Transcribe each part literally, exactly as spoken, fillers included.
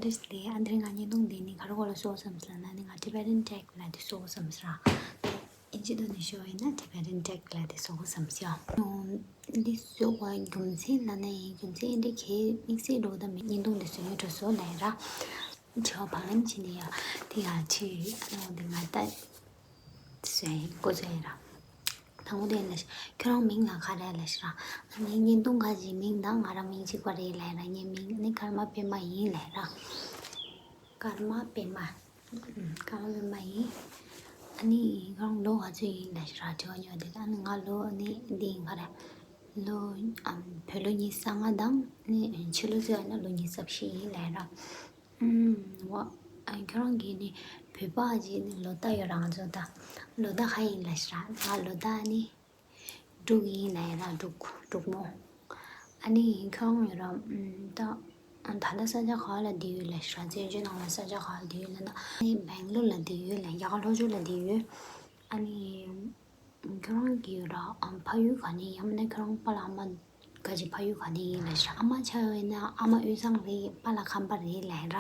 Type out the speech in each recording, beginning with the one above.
དེ་ཨ་འདིར་ང་བརྙན་ཐུང་འདི་ནི་ག་རེ་སྐོར་ལ་བཟོ་དགོས་བསམ་སོང་ལབ་ན་ནི་ང་Tibetan tag ལབ་དེ་བཟོ་དགོས་བསམ་སོང་ར། དབྱིན་ཇི་ཐོག་ནས་ཞུ་བ་ཡིན་ན་Tibetan tag ལབ་དེ་བཟོ་དགོས་བསམ་སོང་། འདི་བཟོ་བ་རྒྱུ་མཚན་ལབ་ན་ཡིན་རྒྱུ་མཚན་འདི་གའི་དམིགས་བསལ་འགྲོ་ད་མེད། བརྙན་ཐུང་འདི་བཟོ་ཡོད་འགྲོ་བཟོ་ལབ་ར། དྲི་བ་བག་ལེབ་བྱས་ནས་ཡ་དེ་ཡ་ཁྲིད་ཨ་ནི་འོ་འདི་ང་ད་བཟོས་ཡིན་འགོ་བཟོས་ཡིན་ར། དང་པོ་དེ་ལ་ཁྱོད་རང་མིང་ལ་ག་རེ་ལབ་ཤག་ར། ཨ་ནི་བརྙན་ཐུང་ཁ་ཅིག་མིང་དང་ང་རང་མིང་གཅིག་པ་རེད་ལབ་ར། ངའི་མིང་ནི་ཀརྨ་པད་མ་ཡིན་ལབ་ར། ཀརྨ་པད་མ། ཀརྨ་པད་མ་ཡིན། ཨ་ནི་ཁྱོད་རང་ལོ་ག་ཚོད་ཡིན་ལབ་ཤག་ར། དྲི་བ་ཉོ་དེ་ལ་ཨ་ནི་ང་ལོ་ཨ་ནི་འདི་ཡིན་ག་རེ། ལོ་ཨམ་བོད་ལོ་ཉི་ཤུ་རྩ་ལྔ་དང་ནི་ཕྱི་ལོ་ཚོད་ཨ་ནི་ལོ་ཉི་ཤུ་རྩ་བཞི་ཡིན་ལབ་ར། ཨུམ། ཝ། ཨ་ཁྱོད་རང་གིས་ནི་བོད་པ་ཅིག་ནི་ལོ་ཟླ་ཡོད་རང་ཚོ་ད། ལོ་ཟླ་ག་ཡིན་ལབ་ཤག་ར། ང་ལོ་ཟླ་ནི་དྲུག་ཡིན་ལབ་ཡ་ར། དྲུག་དྲུག་མོ། ཨ་ནི་ཁྱོད་རང་ཡོད་ར། ཨུམ། ད་ད་ལྟ་ས་ཆ་ག་ལ་བསྡད་ཡོད་ལབ་ཤག་ར། བཙན་བྱོལ་ནང་ལ་ས་ཆ་ག་ལ་བསྡད་ཡོད་ལབ་ན་ཨ་ནི་སྦེང་ལོར་ལ་བསྡད་ཡོད་ལབ། རྒྱ་གར་ལྷོ་ཕྱོགས་ལ་བསྡད་ཡོད། ཨ་ནི། ཁྱོད་རང་གི་ར་ཨམ་ཕ་ཡུལ་ག་ནས་ཡིན་ན་ཁྱོད་རང་པཱ་ལགས་ཨ་མ་ག་ཅིག་ཕ་ཡུལ་ག་ནས་ཡིན་ལབ་ཤག་ཨ་མ་ཆ་ཡོད་ན་ཨ་མ་དབུས་གཙང་རེད། པཱ་ལགས་ཁམས་པ་རེད་ལབ་ར།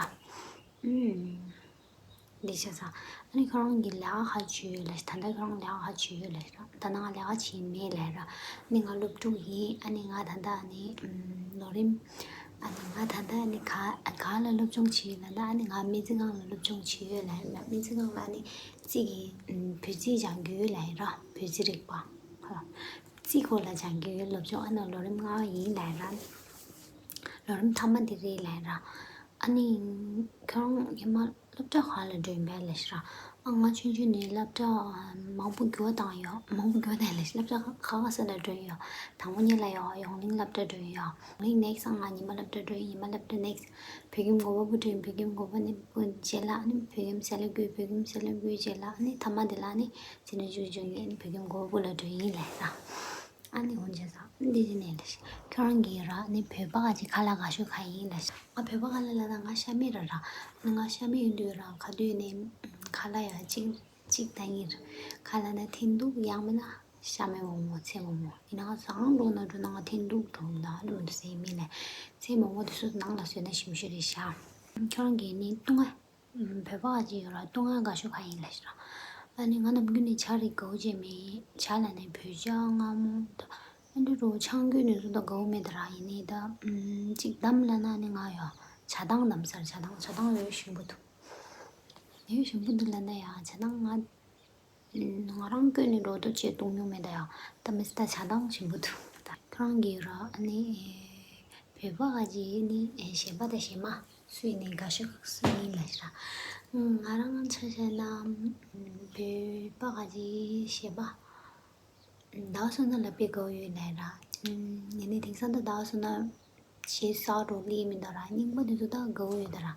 ཨུམ། འདི་ཤ་ཚ། ཨ་ནི་ཁྱོད་རང་གི་ལས་ཀ་ག་བྱེད་ཡོད་ལབ་ཤག་ད་ལྟ་ཁྱོད་རང་ལས་ཀ་ག་བྱེད་ཡོད་ལབ་ཤག་ད་ལྟ་ང་ལས་ཀ་བྱེད་མེད་ལབ་ར། ཨ་ནི་ང་སློབ་ཕྲུག་ཡིན། ཨ་ནི་ང་ད་ལྟ་ཨ་ནི་ཨུམ་ལོ་རིམ། ཨ་ནི་ང་ད་ལྟ་ནི་ག་ག་ལ་སློབ་སྦྱོང་བྱེད་ཡོད་ལབ་ན་ཨ་ནི་ང་སྨན་རྩིས་ཁང་ལ་སློབ་སྦྱོང་བྱེད་ཡོད་ལབ་ཡོད་ལ། སྨན་རྩིས་ཁང་ལ་ཨ་ནི་རྩིས་ཀྱི་ཨུམ་བོད་རྩིས་སྦྱང་གི་ཡོད་ལབ་ཡོད་ར། བོད་རྩིས་རིག་པ། ཧ། རྩིས་སྐོར་ལ་སྦྱང་གི་ཡོད་སློབ་སྦྱོང་ཨ་ནི་ལོ་རིམ་ལྔ་ཡིན་ལབ་ཡོད་ར། ལོ་རིམ་མཐའ་མ་འདི་རེད་ལབ་ཡོད་ར། ཨ་ནི་ཁྱོད་རང་ཉི་མ་སློབ་གྲྭ་ག་ལ་འགྲོ་ཡིན་པས་ལབ་ཤག་ར། ཨ་ང་ཆུང་ཆུང་ནས་སློབ་གྲྭ་མང་པོ་འགྱུར་བ་བཏང་ཡོད། མང་པོ་འགྱུར་བ་བཏང་ལབ་ཤག་སློབ་གྲྭ་ཁ་ཁ་ས་ལ་འགྲོ་ཡོད། དང་པོ་ཉིད་ལ་ཡོད་ཡོངས་གླིང་སློབ་གྲྭ་འགྲོ་ཡོད། ཡོངས་གླིང་ནེགས་ཨ་ང་ཉི་མ་སློབ་གྲྭ་འགྲོ་ཡིན། ཉི་མ་སློབ་གྲྭ་ནེགས་བོད་ཁྱིམ་གོ་བ་སྤུ་གྲོང་། བོད་ཁྱིམ་གོ་བ་ནི་སྤུ་རྗེས་ལ་ཨ་ནི་བོད་ཁྱིམ་སེ་ལ་ཀུ། བོད་ཁྱིམ་སེ་ལ་ཀུ་རྗེས་ལ་ཨ་ནི་ཐ་མ་དེ་ལ་ཨ་ནི་ཚེ་ནི་ཅུ་ཅུ་ངས་ཨ་ནི་བོད་ཁྱིམ་གོ་བ་སྤུ་ལ་འགྲོ་ཡིན་ལབ་ཤག་ཨ་ནི་འོན་ཅེ་ས་འདི་ཅི་ནས་ལས་ཤིག་ཁྱོད་རང་གིས་ར་ནི་བོད་པ་ག་ཅིག་ཁ་ལག་དགའ་ཤོས་ག་ཡིན་ལབ་ཤག་ང་བོད་པ་ཁ་ལག་ལ་ན་ང་ཤ་མེད་ར་ར། ནི་ང་ཤ་མེད་ཡིན་དུས་ར་ག་དུས་ནས་ཁ་ལག་ཡ་གཅིག་གཅིག་ད་ཡིན་ར། ཁ་ལག་ན་ཐེན་ཐུག་ཡང་མིན་ན་ཤ་མེད་མོག་མོག་ཚལ་མོག་མོག་ཡིན་ན་ང་ཟ་ཁང་འགྲོ་ན་འགྲོ་ན་ང་ཐེན་ཐུག་འགྲོ་ན་ཨ་ནི་མི་འདུག་ཟེར་མིན་ལས་ཚལ་མོག་མོག་དེ་ཚོ་ནང་ལ་བཟོས་ན་ཞིམ་ཤོས་རེད་ཤག་ཁྱོད་རང་གིས་ནི་བཏུང་ང་། བོད་པ་ཅིག་ཡོད་ར། བཏུང་ང་དགའ་ཤོས་ག་ཡིན་ལབ་ཤག་ཨ་ནི་ང་ནམ་རྒྱུན་ནས་ཇ་རིགས་དགའ་བོ་བྱས་མེད། ཇ་ལ་ནི་བོད་ཇ་མངར་མོ་ད་ཨ་འདྲ་རོ་ཆང་སྐྱོན་ནས་བཟོ་ད་དགའ་བོ་མེད་ད་ར། ཡིན་ནའི་ད་ཅིག་བདམས་ལབ་ན་ནི་ང་ཡོད་ཇ་དང་བདམས་ཚར། ཇ་དང་ཇ་དང་ཡོད་ཞིམ་པོ་འདུག་ཡོད་ཞིམ་པོ་འདུག་ལབ་ན་ཡང་ཇ་དང་ང་ང་རང་བསྐོལ་ནས་འགྲོ་འདུག་ཅེས་བཏུང་མྱོང་མེད་ད་ཡང་། ད་མི་སྲིད་ད་ཇ་དང་ཞིམ་པོ་འདུག་ད་ཁྱོད་རང་གིས་ར་ཨ་ནི་བོད་པ་ག་ཅིག་ནི་གཞན་པ་དང་གཞན་མ་སུ་ཡིན་ནའི་དགའ་ཤོས་སུ་ཡིན་ལབ་ཤག་ང་རང་ཆ་བཞག་ན་བོད་པ་ག་ཅིག་གཞན་པ་ཟླ་བ་སོ་ན་ལ་དཔེ་དགའ་བོ་ཡོད་ལབ་ར། ཡིན་ནའི་དེང་སང་ད་ཟླ་བ་སོ་ན་གཞས་གསར་འགྲོ་ལེ་མི་འདུག་ར། རྙིང་པ་དེ་ཚོ་ད་དགའ་བོ་ཡོད་ད་ར།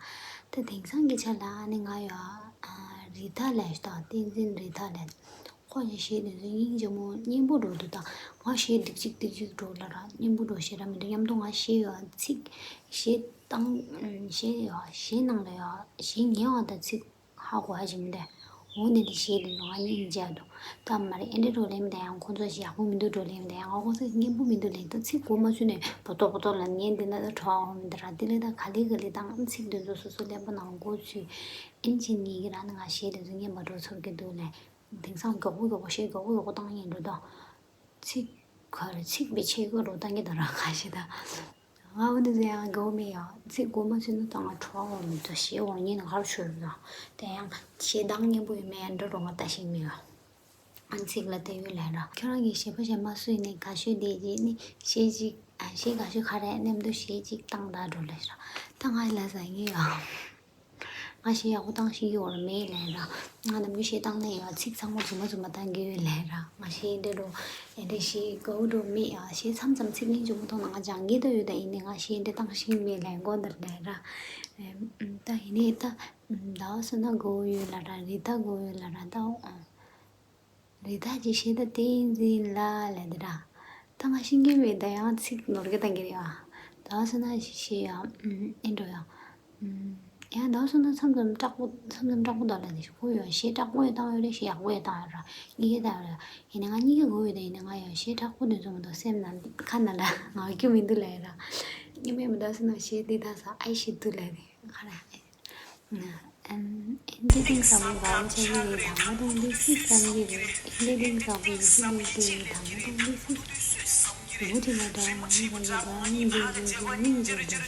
ད་དེང་སང་གི་ཆ་ལ་ཨ་ནི་ང་ཡོད་ཨ་རི་ཐ་ལབ་ཤག་ད་བསྟན་འཛིན་རི་ཐ་ལབ། ཁོ་གི་གཞས་དེ་ཚོ་སྙིང་རྗེ་མོ་སྙན་པོ་འགྲོ་འདུག་ད་ང་གཞས་སྡུག་ཅིག་སྡུག་ཅིག་འགྲོ་ལབ་ར། སྙན་པོ་འགྲོ་ཤེས་ར་མི་འདུག་མཉམ་དུ་ང་གཞས་ཡོད་ཚིག་གཞས་བཏང་གཞས་ཡོད་གཞས་ནང་ལ་ཡོད་གཞས་ཉན་བ་དང་ཚིག་ཧ་གོ་ཧ་ཅིག་མི་འདུག་འོ་ནི་འདི་ཞེས་འདི་ང་སྙིང་རྗེ་འདུག་ད་མ་རེད་ཨེ་འདྲ་འགྲོ་ལེ་མི་འདུག་ཡང་ཁོང་ཚོ་ཞིག་ཡག་པོ་མི་འདུག་འགྲོ་ལེ་མི་འདུག་ཡང་ང་ཁོང་ཚོ་སྙན་པོ་མི་འདུག་ལེ། ད་ཚིག་གོ་མ་ཚུད་ནས་པོ་ཏོ་པོ་ཏོ་ལབ་ངས་འདི་ན་ད་བྲོ་བ་འོང་མི་འདུག་ར། དེ་ལས་ད་ག་ལེ་ག་ལེ་དང་ཚིག་འདི་ཚོ་སོ་སོ་ཀླད་པ་ནང་འགོ་ཚུད། ཨེ་ནི་ཅི་ངེད་ཀྱི་ར་ནི་ང་ཞེས་འདི་ཚོ་སྙན་པ་འགྲོ་ཚོར་གི་འདུག་ལེ། དེང་སང་མགྱོགས་པོ་མགྱོགས་པོ་ཞེས་མགྱོགས་པོ་མགྱོགས་པོ་བཏང་ངེས་འགྲོ་ད། ཚིག་ག་རེ་ཚིག་པའི་ཆེད་དུ་རོ་བཏང་གི་འདུག་ར་ཁ་ཤས་ད། ང་འོ་འདི་ཚོ་ཡང་དགའ་བོ་མེད་ཡ། ཚིག་གོ་མ་ཚུད་ན་ད་ང་བྲོ་བ་འོང་མི་འདུག་གཞས་འོང་ཉིན་གར་ཆོད་རེད་ད། དེ་ཡང་གཞས་གདངས་སྙན་པོ་ཡོད་མེད་ཡང་འདྲ་རོ་ང་ལྟ་ཤེས་མེད་ཡ། ཨ་ཚིག་ལ་བལྟས་ཡོད་ལབ་ར། ཁྱོད་རང་གི་གཞས་པ་གཞས་མ་སུ་ཡིན་ནའི་དགའ་ཤོས་དེ་རྗེས་ནི་གཞས་གཅིག་ཨ་གཞས་དགའ་ཤོས་ག་རེ་མཉམ་དུ་གཞས་གཅིག་བཏང་ད་འགྲོ་ལབ་ར། ད་ང་ལ་ཟ་ངེས་ཡ། ང་གཞས་ཡག་པོ་བཏང་ཤེས་ཀྱི་ཡོད་མེད་ལབ་ར། ང་ནམ་རྒྱུན་གཞས་བཏང་ནས་ཡང་ཚིག་ཚང་མ་རྫུན་མ་རྫུན་མ་བཏང་གི་ཡོད་ལབ་ར། ང་གཞས་འདི་འགྲོ་ཨེ་འདྲ་གཞས་དགའ་བོ་འགྲོ་མེད་ཡ། གཞས་མཚམས་མཚམས་ཚིག་སྙིང་རྗེ་མོ་མཐོང་ན་ང་སྦྱང་གི་ད་ཡོད་ད་ཡིན་ནའི་ང་གཞས་འདི་བཏང་ཤེས་མེད་ལབ་མགོ་འདིར་ལབ་ར། ད་ཡིན་ནའི་ད་ཟླ་བ་སོ་ན་དགའ་བོ་ཡོད་ལབ་ར། རི་ད་དགའ་བོ་ཡོད་ལབ་ར་ད། རི་དྭགས་ཀྱི་གཞས་ད་བསྟན་འཛིན་ལ་ལབ་དེ་ར། ད་ང་ཤེས་ཀྱི་མེད་ད་ཡང་ཚིག་ནོར་གི་བཏང་གི་རེད་ཨ། ཟླ་བ་སོ་ན་གཞས་ཡང་ཨེ་འགྲོ་ཡང་། ཡང་ཟླ་བ་སོ་ན་མཚམས་མཚམས་དྲག་པོ་མཚམས་མཚམས་དྲག་པོ་ད་ལ་ནི་ཞུ་གོ་ཡོད་གཞས་དྲག་པོ་ཡོད་བཏང་ཡོད་རེད། གཞས་ཡག་པོ་ཡོད་བཏང་ཡོད་ར། གཉིས་ཀ་བཏང་ཡོད་ར། ཡིན་ནའི་ང་གཉིས་ཀ་གོ་ཡོད་ད་ཡིན་ནའི་ང་ཡང་གཞས་དྲག་པོ་དེ་ཚོ་མ་གཏོགས་སེམས་ནང་ཁ་ནང་ལ་ང་སྐྱོ་མི་འདུག་ལབ་ཡོད་ར། ཉི་མ་ཟླ་བ་སོ་ན་གཞས་འདི་ད་ས་ཨའི་ཤི་འདུག་ལབ་ནི་ཁ་ར། ཨན་ཨེ་འདི་དེང་སང་མི་བའོ་ཆ་གི་རེད། དང་མ་དང་འདི་སི་བསམ་གི་རེད། ཨེ་འདི་དེང་སང་མི་སི་ལི་ཏི་དང་མ་དང་འདི་སི་བུ་དེ་ལ་དང་མ་ནི་བ་ཡི་དང་མི་འདི་འདི་འདི་མི་འདི་འདི།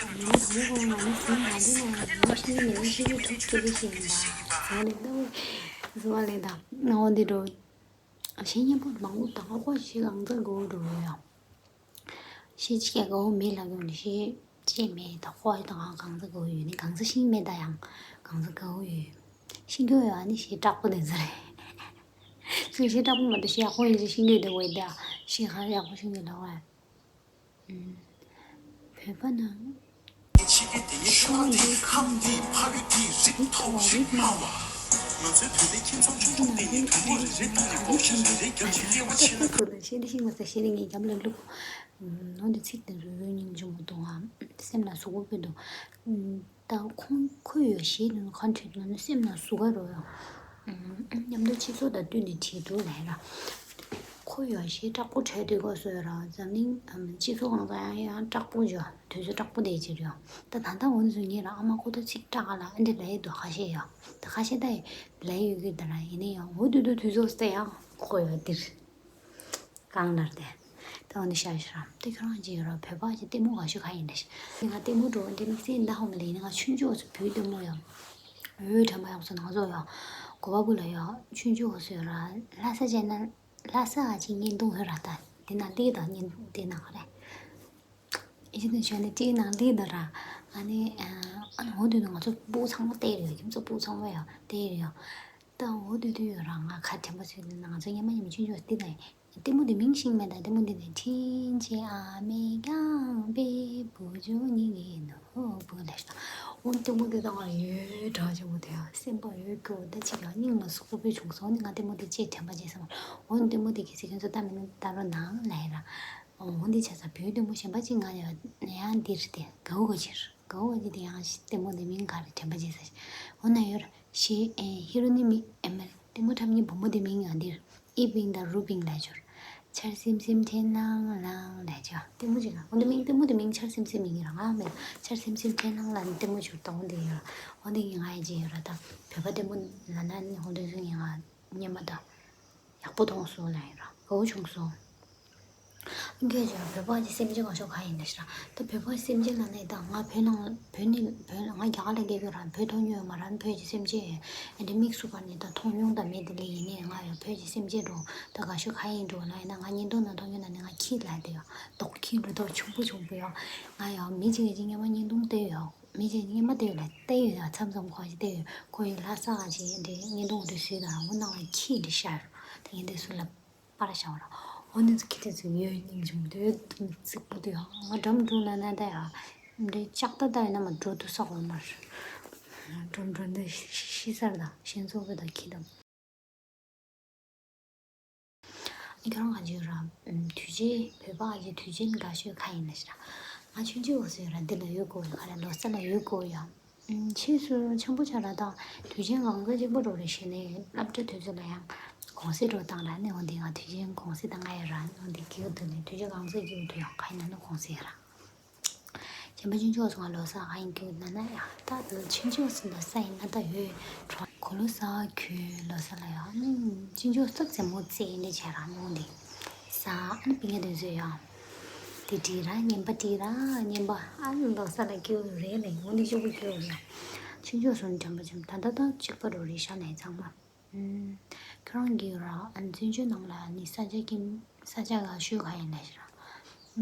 ཨ་མི་མ་དང་མ་གོང་མ་ནི་སི་མ་འདི་ན་མི་ཤི་ནི་མི་ཤི་གི་ཐུག་ཐུག་གི་ཤི་ཡིན་པ། ཟོ་ལེ་དང་ནོ་འདི་འགྲོ། ཤེས་ཉན་པོ་མང་པོ་དང་ཁོ་ཤི་གང་ཚ་གོ་འགྲོ་ཡ། ཤི་ཅི་ཀ་གོ་མེད་ལ་གོ་ནི་ཤི་ཅི་མེད་ད་ཁོ་ཡི་དང་གང་ཚ་གོ་ཡོད་ནི་གང་ཚ་ཤི་མེད་ད་ཡང་གང་ཚ་གོ་ཡོད། ཤི་གོ་ཡོད་ཨ་ནི་ཤི་དྲག་པོ་དེ་ཚ་རེད། ཤི་ཤི་དྲག་པོ་མ་ད་ཤི་ཡག་པོ་ཡིན་ཤི་ཤི་གོ་དེ་བོ་ཡི་ད་ཤི་ཁ་ཡག་པོ་ཤི་གོ་ལ་བ། བོད་པ་ནང་ཤོག་འདི་ཁམས་འདི་ཕ་ཡུལ་འདི་རིགས་མཐོ་བ་རིགས་དམའ་བ། ང་ཚོའི་བོད་པའི་ཁྱིམ་ཚང་ཆུང་ཆུང་དེ་ནི་དུས་འཁོར་རེ་རེ་ལྟ་ནས་སྒོ་ཕྱེ་རེ་རེ་རྒྱབ་ཀྱི་དབྱེ་བ་ཕྱེ་ན། ཤེས་རིག་ཤིང་མ་ས་ཤེས་རིག་ངའི་རྒྱབ་ལ་བླུག་ནོ་འདི་ཚིག་དེ་རུ་རུ་སྙིང་རྗེ་མོ་འདུག་ཨ། སེམས་ལ་ཟུག་པོ་འདུག་ད་ཁོང་ཁོ་ཡོད་ཤེས་ནི་ཁོང་ཁྲིད་ནི་སེམས་ལ་ཟུག་ག་རོ་ཡོང་། མཉམ་དུ་སྤྱི་ཚོགས་དང་བསྟུན་ནས་བྲིས་འདུག་ལས་ར། ཁོ་ཡོད་ཤེས་དྲག་པོ་བྲལ་དུས་སྐབས་སུ་ཡོད་ར་འཛམ་གླིང་སྤྱི་ཚོགས་གང་ས་ཡང་ཡང་དྲག་པོ་ཡོད་དུས་ཚོད་དྲག་པོ་དེ་ཅིག་ཡོད། ད་ད་ལྟ་འོ་ནི་ཚོ་ངེད་ར་ཨ་མ་ཁོ་ད་ཚིག་དྲག་ག་ལ་ཨ་འདི་ལས་འདུག་ཁ་ཤས་ཡོད་ད་ཁ་ཤས་ད་ལས་ཡོད་གི་ད་ར་ཡིན་ནི་ཡང་འོ་དུས་དུས་དུས་ཚོད་སྟེ་ཡང་ཁོ་ཡོད་འདིར། གང་ལྟར་ཏེ། ཏེ་འོ་ནི་ཤ་ཤ་རམ་ཏེ་ཁྱོད་རང་ཅི་ཡོད་ར་བོད་པ་ཅི་ལྟད་མོ་ག་ཤོད་ག་ཡིན་ལ་ཤི། ང་ལྟད་མོ་འགྲོ་འདི་དམིགས་བསལ་འདའ་ཧོ་མ་ལེ་ནི་ང་ཆུང་ཆུང་སུ་བོད་ལྟད་མོ་ཡང་། འོད་དྲ་མ་ཡག་སུ་ནང་ཚོ་ཡང་། གོ་བ་བུ་ལ་ཡང་ཆུང་ཆུང་སུ་ཡོད་ར་ལྷ་ས་ཅན་ན་ལྷ་ས་ཨ་ཅི་བརྙན་ཐུང་ཧོ་ར་ད་འདི་ན་ལི་དང་བརྙན་འདི་ན་ག་རེ། ཨི་ཅི་ནི་ཆོས་ནི་ཅི་ནང་ལི་དང་ར་ཨ་ནི་ཨ་ནི་འོ་དུས་ནི་ང་ཚོ་སྤུ་ཚང་མ་ལྟ་ཡོད་ཁྱིམ་ཚོ་སྤུ་ཚང་མ་ཡང་ལྟ་ཡོད། ད་འོ་དུས་དུས་ཡོད་ར་ང་ཁ་དྲན་པ་ཚོས་ནི་ང་ཚོ་ཉི་མ་ཉི་མ་ཆུང་ཆུང་འདི་ན་ལྟད་མོ་འདི་མིང་ཤེས་མེད་ད་ལྟད་མོ་འདི་ནི་ཁྲིན་ཆེ་ཨ་མེ་ཀང་པེ་བུ་ཇོ་ཉི་ངེ་ནོ་བུ་ལེ་ཤ་ད། འོ་ལྟད་མོ་འདི་དང་ང་ཡོད་གྲགས་ཆེན་པོ་དེ་ཡང་སེམས་པ་ཡོད་སྐྱོ་ད་ཅིག་ཡང་སྙིང་ལ་ཟུག་པོ་བྱུང་སོང་ནི་ང་ལྟད་མོ་འདི་ཅེས་དྲན་པ་བརྗེད་སོང་། འོ་ལྟད་མོ་འདི་གལ་སྲིད་ཁྱོད་ཚོ་ལྟ་མིན་ན་ལྟ་རོགས་གནང་ལ་ཡིན་ར། འོ་འདི་བྱས་ཙང་བོད་ལྟད་མོ་གཞན་པ་ཅིག་ང་ཡང་ཡང་འདིར་དེ་དགའ་བོ་ག་ཕྱིར། གའོ་ཨ་ཅེ་དེ་ཡང་ལྟད་མོ་དེ་མིང་ག་རེ་དྲན་པ་བརྗེད་ས་ཞིག་འོ་ན་ཡོད་ར་ཤི་ཨེ་ཧི་རོ་ནི་མི་ཨེ་མེ་ལྟད་མོ་འཁྲབ་མཁན་བུ་མོ་དེ་མིང་ཡང་འདིར་ཨི་པིང་དང་རུ་པིང་ལ་འབྱོར། ཆར་སིམ་སིམ་འཕྲིན་ལང་ལང་ལ་འབྱོར་ལྟད་མོ་ཅིག་ལ་འོ་ན་མིང་ལྟད་མོ་དེ་མིང་ཆར་སིམ་སིམ་མིང་ཡིན་ར་ང་མེད་ཆར་སིམ་སིམ་འཕྲིན་ལང་ལ་ལྟད་མོ་འབྱོར་དང་འོ་དེ་ཡོད་ར་འོ་དེ་ངི་ང་ཡི་ཅི་ཡོད་ར་ད་བོད་པ་ལྟད་མོ་ལ་ན་ནི་འོ་དེ་ཚོ་ངི་ང་སྙན་མ་ད་ཡག་པོ་མཐོང་སོང་ལ་ཡིན་ར་གའོ་བྱུང་སོང་། སྐད་ཆ་བོད་པ་གྱི་སེམས་ཅན་ག་ཤོག་ག་ཡིན་ལ་ཤི་ར། ད་བོད་པ་སེམས་ཅན་ལ་ནི་ད་ང་བོད་ནང་བོད་ནི་བོད་ང་རྒྱ་གར་ལ་སྐྱེས་ཡོད་ར་བོད་མཐོང་མྱོང་ཡོད་མ་ར་བོད་ཀྱི་སེམས་ཅན་ཡོད་ཨེ་འདྲ་དམིགས་སུ་བར་ནི་ད་མཐོང་མྱོང་ད་མེད་དེ་ལས་ཡིན་ནའི་ང་ཡང་བོད་ཀྱི་སེམས་ཅན་འགྲོ་ད་ག་ཤོག་ག་ཡིན་འགྲོ་ལ་ཡིན་ན་ང་བརྙན་ཐུང་ནང་མཐོང་མྱོང་ན་ནི་ང་ཁྱི་ལ་དེ་ཡོད་རྡོག་ཁྱི་འགྲོ་ད་ཆུང་པོ་ཆུང་པོ་ཡོད་ང་ཡང་མི་གཅིག་གིས་གཅིག་སྔོན་མ་བརྙན་ཐུང་བལྟས་ཡོད་མི་གཅིག་སྔོན་མ་བལྟས་ཡོད་ལ་བལྟས་ཡོད་ཡ་མཚམས་མཚམས་ཁོ་ཅིག་བལྟས་ཡོད་ཁོ་ཡི་ལྷ་ས་ག་ཅིག་འདྲའི་བརྙན་ཐུང་འདྲ་བཟོས་ད་ར་འོ་ནང་ལ་ཁྱི་འདྲ་ཤར་ད་ཡིན་དེ་སུ་ལ། པར་བཞག་ར། འོ་ནི་ཁྱི་དེ་ཚོ་ཡོད་སྙིང་རྗེ་མོ་དེ་ཚིག་པོ་དེ་ཡང་ང་འགྲམ་འགྲོ་ན་ན་ད་ཡ། འདི་ལྕགས་རྟ་ད་ཡིན་ན་མ་འགྲོ་དུ་ས་འོ་མར། འགྲོ་འགྲོ་འདི་ཤི་ཤི་སར་ད་ཤེས་ཚོགས་པའི་ད་ཁྱི་དང་། ཁྱོད་རང་ང་ཅི་ཡོད་ར། དུས་ཆེན་བོད་པ་ཨ་ཅེ་དུས་ཆེན་དགའ་ཤོས་ཁ་ཡིན་ལ་ཤི་ར། ང་ཆུང་ཆུང་འོ་ཟེར་ར་འདི་ལ་ཡོད་གོ་ཡ་ཁ་ར་ལོ་ས་ལ་ཡོད་གོ་ཡ། ཕྱིས་སུ་ཆེན་པོ་ཆགས་ལ་དང་དུས་ཆེན་གང་ག་གཅིག་པོ་འགྲོ་རེ་བྱས་ནས་སློབ་གྲྭ་དུས་ཚོད་ལ་ཡང་གུང་སེང་འགྲོ་སྟངས་ལ་ནི་འོ་འདི་ང་དུས་ཆེན་གུང་སེང་དང་ང་ཡི་རང་འོ་འདི་སྐྱིད་པོ་འདུག་ནས་དུས་ཆེན་གང་ག་སྐྱིད་པོ་འདུག་ཡང་ག་ཡིན་ན་ནི་གུང་སེང་ར། གཞན་པ་ཆུང་ཆུང་སོང་ང་ལོ་གསར་ག་ཡིན་སྐྱིད་པོ་ན་ན་ཡང་ད་ཆུང་ཆུང་སོང་ལོ་གསར་ཡིན་ན་ད་ཡོད་གྲོགས་གོ་ལོ་གསར་གྱི་ལོ་གསར་ལ་ཡང་ཆུང་ཆུང་སོ་རྩེད་མོ་རྩེད་འདི་བྱས་རང་འོ་འདི་ས་ཨ་ནི་པི་ཉ་དུས་ཚོད་ཡང་། དེ་བྲིས་ར་རྔན་པ་བྲིས་ར་རྔན་པ་ཨ་ནི་ལོ་གསར་ལ་སྐྱིད་པོ་རེད་ལས་འོ་འདི་ཅུག་པོ་སྐྱིད་པོ་རེད། ཆུང་ཆུང་སོང་དྲན་པ་ཆེན་ད་ལྟ་ད་གཅིག་པ་རོ་རེད་ཤག་ནས་ཚང་མ། ཁྱོད་རང་གིས་ར་ཨ་ནི་བཙན་བྱོལ་ནང་ལ་ནི་ས་ཆ་ཀྱི་ས་ཆ་ག་ཤོད་ག་ཡིན་ལ་ཤི་ར།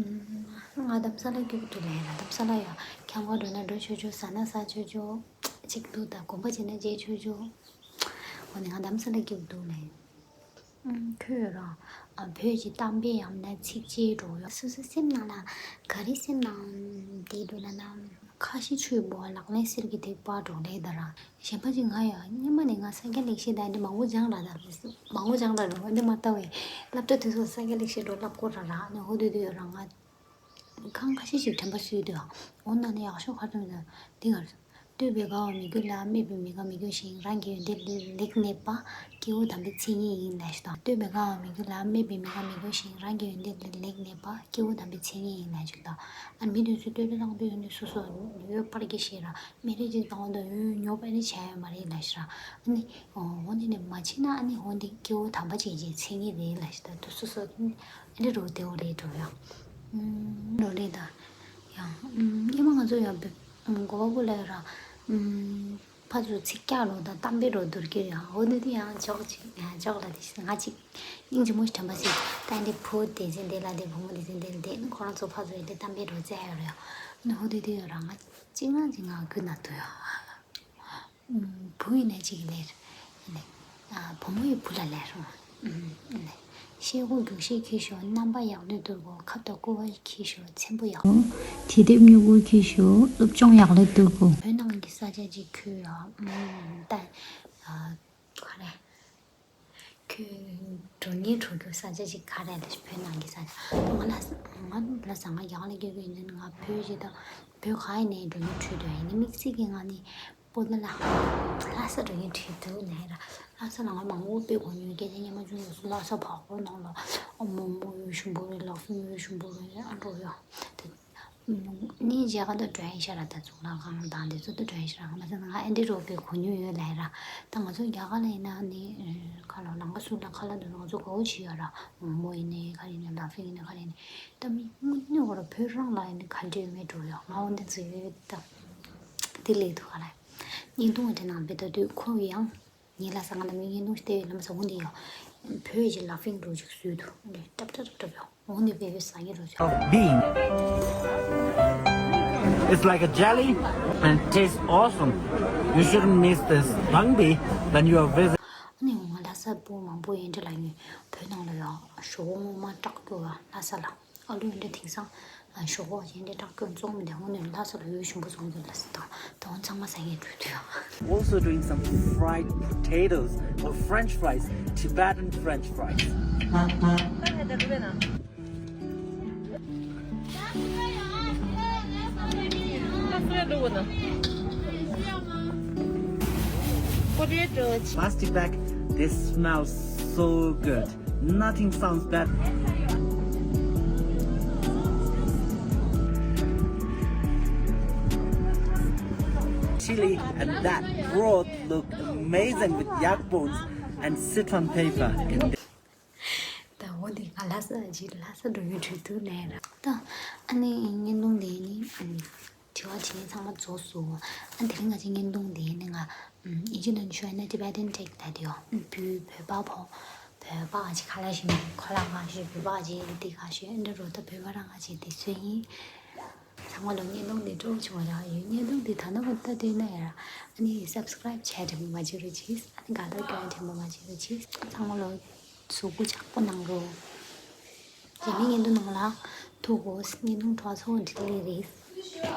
ང་རྡ་ས་ལ་སྐྱིད་པོ་འདུག་ལས་ར་རྡ་ས་ལ་ཡ་ཁྱམས་ཁ་འགྲོ་ན་འགྲོ་ཆོག་ཆོག་ཟ་ན་ཟ་ཆོག་ཆོག་གཅིག་འདུག་ད་དགོན་པ་བྱེད་ན་བྱེད་ཆོག་ཆོག་འོ་ནི་ང་རྡ་ས་ལ་སྐྱིད་པོ་འདུག་ལས། ཁོས་རང་བོད་ཀྱི་གཏམ་དཔེ་ཡང་ན་ཚིགས་བཅད་འགྲོ་ཡོད། སོ་སོ་སེམས་ནང་ལ་ག་རེ་སེམས་ནང་བསྡད་འདུག་ན་ན། ཁ་ཤས་ཆུའི་འབུ་བ་ལག་ལེན་གསེར་གྱི་ཐིགས་པ་འགྲོ་ལེ་ད་རང་གཞན་པ་ཅིག་ང་ཡང་སྔོན་མ་ནས་ང་ས་སྐྱ་ལེགས་བཤད་ད་འདི་མང་པོ་སྦྱངས་ར་ད་མང་པོ་སྦྱངས་ར་རུང་འདི་མ་ལྟ་བས་སློབ་གྲྭ་དུས་སུ་ས་སྐྱ་ལེགས་བཤད་འགྲོ་བསླབ་དགོས་ར་ར་ནི་ཧོ་དུས་དུས་རང་ང་ཁང་ཁ་ཤས་ཤིག་དྲན་པ་སུས་དུས་འོ་ན་ནི་ཡག་ཤོས་ཁ་ཐུམ་ད་འདི་གར། ལྟོས་པའི་དགའ་བ་མི་དགོས་ལ། སྨད་པའི་མི་དགའ་མི་དགོས་ཤིང་། རང་གི་ཡོན་ཏན་ལས་ལེགས་གནས་པ། སྐྱེ་བོ་དམ་པའི་མཚན་ཉིད་ཡིན་ལ་ཞེས་དང་། ལྟོས་པའི་དགའ་བ་མི་དགོས་ལ། སྨད་པའི་མི་དགའ་མི་དགོས་ཤིང་། རང་གི་ཡོན་ཏན་ལས་ལེགས་གནས་པ། སྐྱེ་བོ་དམ་པའི་མཚན་ཉིད་ཡིན་ལ་ཞེས་དང་། ཨ་མི་དེ་ཚོས་ལྟོས་ལ་བཏང་དུས་ཡོན་ཏན་སོ་སོ་ཡོད་པར་གྱིས་ཤིག་ར། མི་རིགས་ཀྱི་སྟེང་དུ་ཡོད་ཉོབ་པ་ནི་བྱ་ཡ་མ་རེད་ལ་ཞེས་ར། ཨ་ནི་འོ་འདི་ནི་མ་བྱེད་ན་ཨ་ནི་འོ་འདི་སྐྱེ་བོ་དམ་པ་ཅན་གྱི་མཚན་ཉིད་རེད་ལ་ཞེས་དང་། དུ་སོ་སོ་ཨ་ནི་རོ་དེ་འོ་རེད་འགྲོ་ཡ། ཨུམ་རོ་ལེ་དང་། ཡང་ཨུམ་ཉི་མ་ང་ཚོ་ཡང་བེ་གོ་བ་བུ་ལ་ཡོད་ར། ཨུམ་ཕ་ཚོ་ཚིག་སྐྱག་ལོ་དང་གཏམ་པའི་རོ་བསྡུར་གྱི་ཡང་འོ་འདི་དེ་ཡང་ཅོག་ཅིག་ཡང་ཅོག་ལ་དེ་ང་ཅིག་སྙིང་རྗེ་མོ་ཞིག་དྲན་པ་ཞིག་ད་འདི་བུ་དེ་ཚེ་འདི་ལ་དེ་བུ་མོ་དེ་ཚེ་འདི་ལ་དེ་ཁོ་རང་ཚོ་ཕ་ཚོ་ཡི་དེ་གཏམ་པའི་རོ་བཙལ་ཡོད་ར་ཡང་ནི་འོ་འདི་དེ་ཡོད་ར། ང་ཅིག་ང་ཅིག་ང་རྒྱུ་ན་དུ་ཡོད། བུ་ཡིན་ན་གཅིག་ལེར། ཡིན་ནས། བུ་མོ་ཡི་བུ་ལ་ལེར། ཡིན་ནས། ཤེལ་སྒོ་རྒྱུག་ཤེལ་འཁྱེར་ཤོག་རྣམ་པ་ཡག་ལོས་བསྡུར་དགོས། ཁབ་དང་སྐུ་བ་འཁྱེར་ཤོག་ཚེམ་བུ་ཡག་དྲི་དེབ་སྨྱུ་གུ་འཁྱེར་ཤོག་སློབ་སྦྱོང་ཡག་ལོས་བསྡུར་དགོས། བོད་ནང་གི་ས་ཆ་ཅིག་ཁྱོད་ཡ། ད། ག་རེ། ཁྱོད་འགྲོ་ཉེན་འགྲོ་རྒྱུ་ས་ཆ་ཅིག་ག་རེ་ལ་བོད་ནང་གི་ས་ཆ། ང་ལ་ས་ང་ལ་ས་ང་ཡག་ལ་སྐྱོད་གི་ཡིན། ང་བོད་ཞིག་དང་བོད་ག་ཡིན་ནའི་འགྲོ་ཉེན་འགྲོ་འདོད་ཡིན་ནི་དམིགས་བསལ་གྱི་ང་ནི། པོ་ཏ་ལ། ལྷ་ས་འགྲོ་མཁན་བྲིས་འདུག་ནས་ར། ལྷ་ས་ལ་ང་མང་པོ་དཔེ་གོ་མྱོང་། སྐད་ཆ་སྙན་མ་བྱུང་ལ་སུ་ལྷ་ས་བར་སྐོར་ནང་ལ་ཨ་མོ་མོ་ཡོད་ཞུམ་པོ་རེད། ལག་སུ་མོ་ཡོད་ཞུམ་པོ་རེད། ཨ་འགྲོ་ཡ་དེ་ནས་མཇལ་ཁ་ད་འགྲོ་ཡིན་ཤ་ར། ད་ཚུགས་ལ་གང་དང་དེ་ཚོ་ད་འགྲོ་ཡིན་ཤ་ར། ང་མ་ཟད་ང་ཨ་འདི་རོ་པའི་གོ་མྱོང་ཡོད་ལ་ཡ་ར། ད་ང་ཚོ་རྒྱ་གར་ལ་ཡིན་ན་ནི་ཁ་ལོ་ལང་ཀ་སུ་ལ་ཁ་ལ་འདུག་ང་ཚོ་གོ་བོ་བྱི་ཡ་ར། མོ་མོ་ཡིན་ནའི་ག་རེ་ཡིན་ནའི་ལག་སུ་ཡིན་ནའི་ག་རེ་ཡིན་ནའི་ད་མི་དངོས་གནས་འོ་ར་བོད་རང་ལ་ཡིན་ནའི་ག་འདྲ་ཡོད་མེད་འགྲོ་ཡ། ང་འོ་འདི་ཚོ་ཡོད་ད། དེ་ལས་ཐུག་ག་ལ། བརྙན་ཐུང་དེ་ནང་བེད་ད་དུས་ཁོ་ཡང་ཉིན་ལ་ས་ང་ལ་མི་བརྙན་ཐུང་ཞིག་བལྟས་ཡོད་ལ་མ་ས་འོ་འདི་ཡོད། བོད་ཀྱི་ལ་ཕིང་འགྲོ་ཅིག་བཟོས་འདུག་འདི་ཀྲབ་ཀྲབ་ཀྲབ་ཡོད། འོ་འདི་བེད་བེད་ས་ངེ་འགྲོ་ཅིག of being. It's like a jelly and tastes awesome. You shouldn't miss this. Bangbi, when you are visiting. ཨ་ནི་འོ་ང་ལྷ་ས་པོ་མང་པོ་ཡིན་འདྲ་ལ་ཡོད། བོད་ནང་ལ་ཡོད་ཞོགས་ངོ་མ་སྐྲག་གི་བ་ལྷ་ས་ལ། ཨ་ལུ་འདི་དེང་སང་ཞོགས་པ་ཡིན་དེ་སྐྲག་སྐྱོ་འཛོམས་མི་འདུག་དངོས་གནས་ལྷ་ས་ལ་ཡོད་ཞུམ་པོ་བཟོ་འདུག་ལ་སི་དང་དང་ཚང་མ་ཟ་ཡས་འགྲོ་དུས། Also doing some fried potatoes or French fries, Tibetan French fries. Plastic bag, this smells so good. Nothing sounds better. Chili and that broth look amazing with yak bones and citron pepper. ད་འོ་དེ་ང་ལྷ་ས་ཅིག་ལྷ་ས་འགྲོ་ཡུལ་གྲོས་བསྡུར་ནས་ར། ད་ཨ་ནི་བརྙན་ཐུང་དེ་ནི་ཨ་ནི། དྲི་བ་དྲིས་ལན་ཚང་མ་རྫོགས་སོང་། ཨ་དེ་རིང་ང་ཅིག་བརྙན་ཐུང་དེ་ནི་ང་ཨིན་ཇི་ནང་ཞུ་ན་Tibetan Tech ད་དེ་ཡོ། བོད་བོད་པ་ཕོ་བོད་པ་ཅིག་ཁ་ལག་ཞིག་ཁ་ལག་ཁ་ཞིག་བོད་པ་ཅིག་འདི་ཁ་ཞིག་འདི་རོ་ད་བོད་པ་རང་ང་ཅིག་དེ་ཚོ་ཡིན། ཚང་མ་ལོ་བརྙན་ཐུང་འདི་སྤྲོ་བྱུང་བ་རང་ཡོད། བརྙན་ཐུང་འདི་ད་ནང་ལྟ་དུས་ན་ཡ་ཨ་ནི་subscribe བྱས་དྲན་པ་མ་བརྗེད་རོགས་གྱིས། ཨ་ནི་དགའ་སྟོན་སྐྱོན་དྲན་པ་མ་བརྗེད་རོགས་གྱིས། ཚང་མ་ལོ་གཟུགས་པོ་ཆགས་པོ་གནང་རོགས། རྗེས་མའི་བརྙན་ཐུང་ནང་ལ་ཐུག་གོ། བརྙན་ཐུང་གྲོགས་ཚོ་འདི་ལས་རེད།